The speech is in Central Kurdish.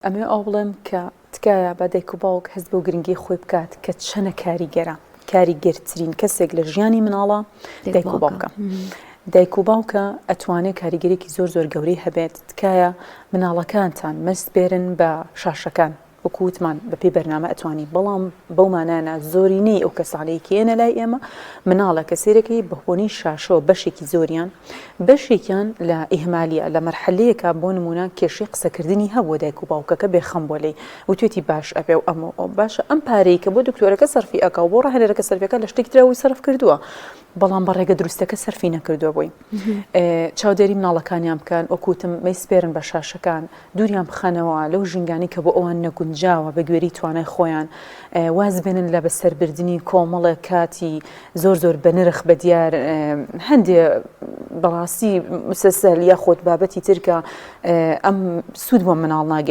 ئەمەوێ ئەوە بڵێم کە تکایە با دایک و باوک هەست بەو گرنگی خۆی بکات کە چەنە کاریگەرە کاریگەرترین کەسێک لە ژیانی مناڵە دایک و باوکە. دایک و باوکە ئەتوانێت کاریگەرێکی زۆر زۆر گەورەی هەبێت تکایە مناڵەکانتان مەسپێرن بە شاشەکان وەکو وتمان بەپێی بەرنامە ئەتوانی بەڵام بەو مانایە نا زۆرینەی ئەو کەسانەی کە یەنە لای ئێمە مناڵە کە سەیرەکەی بەهۆنەی شاشەوە بەشێکی زۆریان بەشێکیان لە ئیهمالیە لە مەرحەلەیەکە بۆ نمونە کێشەی قسەکردنی هەبووە دایک و باوکەکە بێخەم بۆ لێی وتوێتی باش ئەبێ و ئەمە ئەو باشە ئەم پارەی کە بۆ دکتۆرەکە سەرفی ئەکا و بۆ ڕاهێنەرەکە سەرفی ئەکا لە شتێکی ترا وی سەرف کردووە بەڵام بە ڕێگە دروستەکە سەرفی نەکردووە بۆی چاودێری مناڵەکانیان بکەن وەکوتم مەیسپێرن بە شاشەکان دووریان بخەنەوە لەو ژینگانەی کە بۆ ئەوان نەگونجاوە بە گوێرەی توانای خۆیان واز بێنن لە بەسەربردنی کۆمەڵێک کاتی زۆر زۆر بەنرخ بە دیار هەندێ بەڕاستی مسەسەل یاخود بابەتی ترکە ئەم سوود بۆ مناڵ ناگەێنە.